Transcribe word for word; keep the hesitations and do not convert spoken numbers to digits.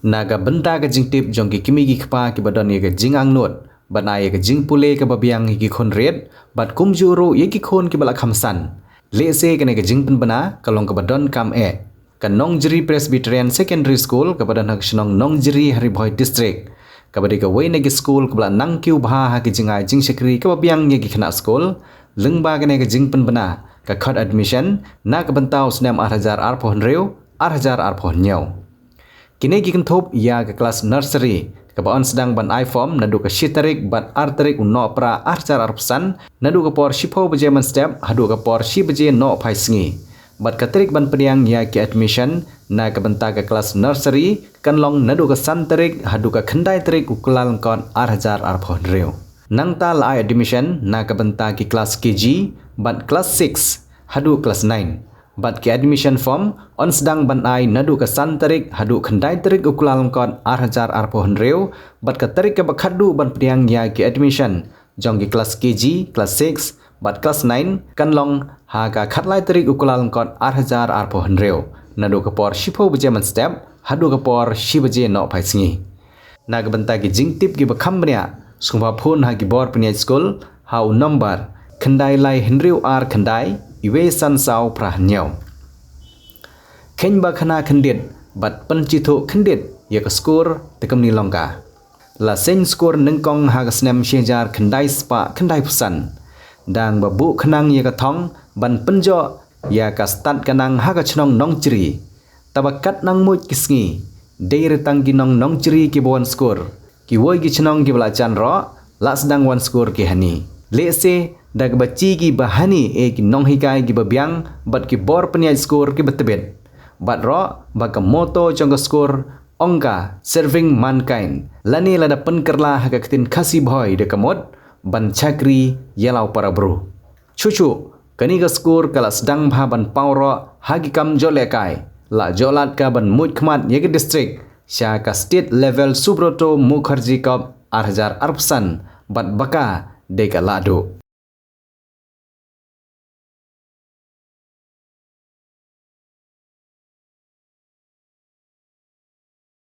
Na ka bynta ka jingtip jong ki kmie ki kpa kiba don ïa ka jingangnud ban ai ïa ka jingpule kaba biang ïa ki khun rit bad kumjuh ruh ïa ki khun kiba la kham san, lehse kane ka jingpynbna ka long kaba donkam eh. Ka Nongjri Presbyterian Secondary School kaba don ha ka shnong Nongjri ha Ri Bhoi District, kaba dei kawei na ki skul kaba la nang kiew bha ha ka jingai jingshakri kaba biang ïa ki khynnah skul, lyngba kane ka jingpynbna ka khot admission na ka bynta u snem ar hajar arphew hynriew ar hajar arphew hynñiew. Kine ki kynthup ïa ka klas nursery kaba yn sdang ban ai form naduh ka shi tarik bad ar tarik u Nohprah ar hajar arphew san, naduh ka por shiphew baje mynstep haduh ka por shi baje nohphai sngi. Bad ka tarik ban pdiang ïa ki admission na ka bynta ka klas nursery kan long naduh ka san tarik haduh ka khyndai tarik u Kyllalyngkot ar hajar arphew hynriew. Nangta la ai admission na ka bynta ki klas K G bad klas six haduh klas nine. Bad ki admission form yn sdang ban ai naduh ka san tarik haduh khyndai tarik u Kyllalyngkot ar hajar arphew hynriew, bad ka tarik kaba khatduh ban pdiang ïa ki admission jong ki klas K G, klas six bad klas nine kan long ha ka khatlai tarik u Kyllalyngkot ar hajar arphew hynriew, naduh ka por shiphew baje mynstep haduh ka por shi baje nohphai sngi. Na ka bynta ki jingtip kiba kham bniah, sngewbha phone ha ki bor pynïaid skul ha u nombar khyndai lai hynriew ar khyndai, iwei san saw phra hynñiew. Kheiñ ba khana khyndiat bad pynjithuh khyndiat ïa ka skur te kumne long ka. La seng skur nyngkong ha ka snem shi hajar khyndai spah khyndai phew san. Dang ba buh khnang ïa ka thong ban pynjoh ïa ka stad ka nang ha ka shnong Nongjri. Taba kat nang muid ki sngi, dei re tang ki nong Nongjri kiba wan skur. Kiwei ki shnong kiba la jan roh la sdang wan skur ki hani. Lehse da kaba chi ki ba hani eh ki nonghikai kiba biang bad ki bor pynïaid skur kiba tbit. Bad roh ba ka motto jong ka skur ong ka serving mankind, lane lada pynkylla ha ka ktien Khasi Bhoi da ka mut ban shakri ïa la u para bru. Shuh shuh, kane ka skur ka la sdang bha ban paw roh ha ki kam jolehkai. La jot lad ka ban muid khmat ïa ka district sha ka state level Subroto Mukherjee Cup ar hajar arphew san, bad ba ka dei ka lahduh.